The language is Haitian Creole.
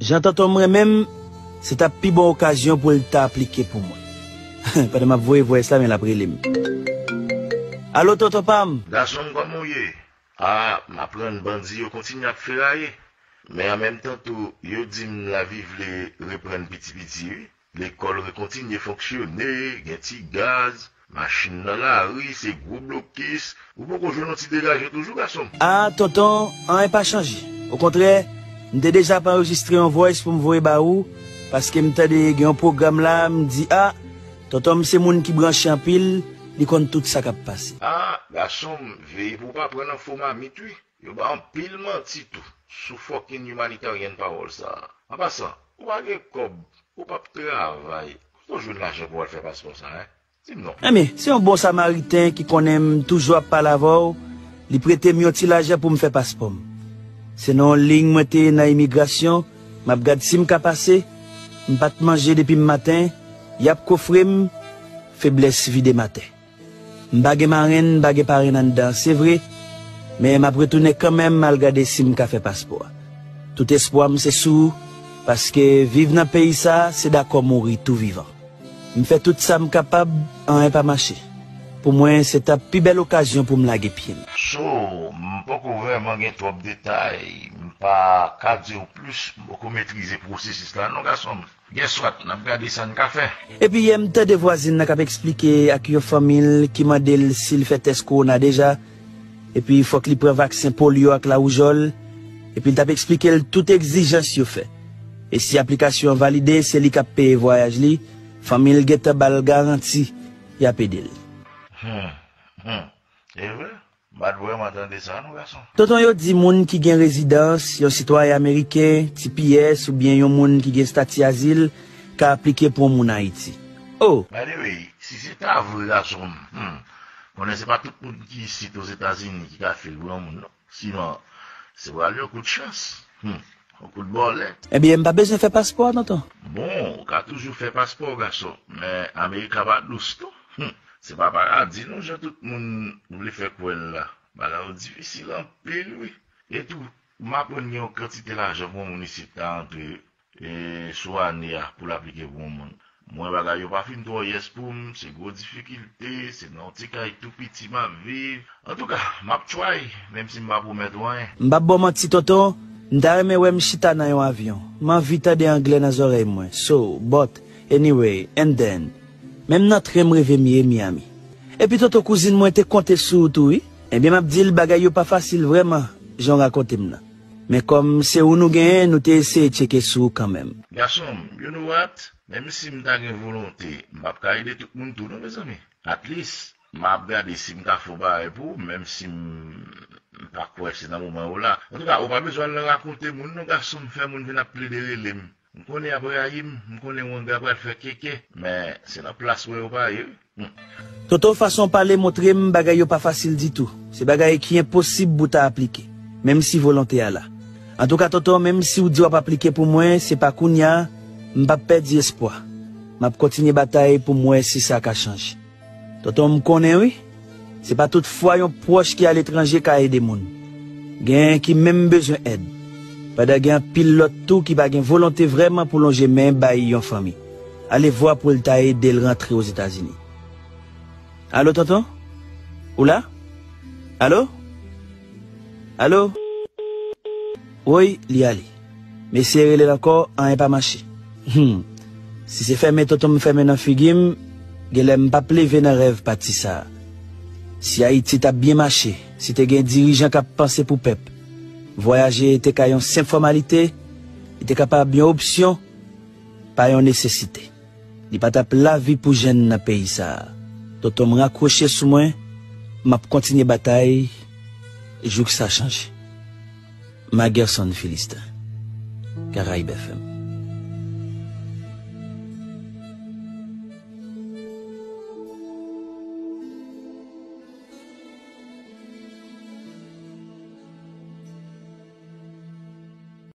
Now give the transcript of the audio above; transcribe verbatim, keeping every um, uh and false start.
Jan tonton m renmen m, se t ap pi bon okazyon pou l ta aplike pou mwen. Pandan m ap voye vwès la, men l ap rele m. Alo, tonton pa m! Gason m, kòman w ye? A, m aprann bandi yo kontinye ap feraye. Men an menm tan tou, yo di m lavi vle reprann piti piti, wi. Lekòl rekontinye fonksyone, gen ti gaz, machin nan lari, se gwo blokis. Ou poko jwenn yon ti degaje toujou, gason m? A, tonton, anyen pa chanje. Okontrè, m te deja ap anrejistre yon voice pou m voye ba ou, paske m tande gen yon pwogram la, m di, a, tonton m se moun ki branche anpil, li konn tout sa k ap pase. A, gason m, veye pou w pa pran nan fo mamit, wi. Yo ba anpil manti tou sou fucking humanitarian pawòl sa a. An pasan, ou pa gen kòb, ou p ap travay. Kote w jwenn lajan pou w al fè paspò sa a, en? Di m non. Ebyen, se yon bon samariten ki konnen m toujou ap pale avè w, li prete m yon ti lajan pou m fè paspò m. Se nan yon liy mwen te ye nan imigrasyon, m ap gad si m ka pase, m pa t manje depi m maten, y ap kofre m, feblès vide m atè. M pa gen marenn, m pa gen parenn anndan, se vre, men m ap retounen kanmenm al gade si m ka fè paspò a. Tout espwa m se sou ou, paske viv nan peyi sa a, se dakò mouri tou vivan. M fè tout sa m kapab, anyen pa mache. Pou mwen, se t ap pi bèl okazyon pou m lage pye m. So, m poko vrèman gen twòp detay, m pa ka di w plis, m poko metrize pwosesis la non, gason m. Gen swat, n ap gade sa n ka fè. Epi yè m tande vwazin nan k ap eksplike ak yon fanmi l ki mande l si l fè tès kowona deja, epi fòk li pran vaksen polyo ak lawoujòl, epi l t ap eksplike l tout egzijans yo fè. E si aplikasyon an valide, se li k ap peye vwayaj li, fanmi l gentan ba l garanti y ap ede l. Hum, hum. E vre? M pa t vrèman tande sa non, gason. Tonton yo di moun ki gen rezidans, yon sitwayen ameriken, T P S oubyen yon moun ki gen estati azil ka aplike pou yon moun Ayiti. Oh! By the way, si se ta vre, gason m, hmm, konnen se pa tout moun ki isit Ozetazini ki ka fil pou yon moun non. Sinon, se pral yon kout chans. Hmm. Yon kout bòlèt. Ebyen, m pa bezwen fè paspò a, tonton? Bon, ou ka toujou fè paspò w, gason, men Amerik ap dous tou. Hum, se pa paradi non, jan tout moun vle fè kwè l la. Bagay yo difisil anpil, wi. Etou, m aprann gen yon kantite lajan pou yon moun isit ka antre, e, sou ane a pou l aplike pou yon moun. Mwen, bagay yo pa fin twò yès pou m, se gwo difikilte, se nan yon ti kay tou piti m ap viv. Antouka, m ap try, menm si m pa pwomèt ou anyen. M p ap ba w manti, tonton, m ta renmen wè m chita nan yon avyon. M anvi tande anglè nan zòrèy mwen. So, but, anyway, and then. Menm nan tren m reve m ye Miami. Epi tonton, kouzin mwen te konte sou ou tou, wi. Ebyen, m ap di l bagay yo pa fasil vrèman, jan w rakonte m nan. Men kòm se ou nou genyen, nou te eseye tcheke sou ou kanmenm. Gason m, you know what? Menm si m ta gen volonte, m p ap ka ede tout moun tou non, mezanmi. At least, m ap gade si m ka fè yon bagay pou ou, menm si m m pa kwè se nan moman yo la. Antouka, ou pa bezwen al nan rakonte moun non, gason m, fè moun vin ap plede rele m. M konnen y ap rayi m, m konnen wanga pral fè keke, men se nan plas mwen yo pa ye, wi. Hum. Tonton, fason w pale montre m bagay yo pa fasil ditou. Se bagay ki enposib pou w ta aplike, menm si volonte a la. Antouka, tonton, menm si w di w ap aplike pou mwen, se pa kounye a, m p ap pèdi espwa. M ap kontinye batay pou m wè si sa ka chanje. Tonton, m konnen wi, se pa tout fwa yon pwòch ki aletranje ka ede moun. Genyen ki menm bezwen èd. Pandan gen anpil lòt tou ki pa gen volonte vrèman pou lonje men bay yon fanmi. Alevwa pou l ta ede l rantre Ozetazini. Alo, tonton? Ou la? Alo? Alo? Woy, li ale. M eseye rele l ankò, anyen pa mache. Hum. Si se fèmen tonton m fèmen nan figi m, genlè m p ap leve nan rèv pati sa a. Si Ayiti t ap byen mache, si te gen dirijan k ap panse pou pèp, vwayaje te ka yon senp fòmalite, li te kapab yon opsyon, pa yon nesesite. Li pa t ap lavi pou jèn nan peyi sa a. Tonton m rakwoche sou mwen, m ap kontinye batay jouk sa chanje. Magerson Philistin, Karayib F M.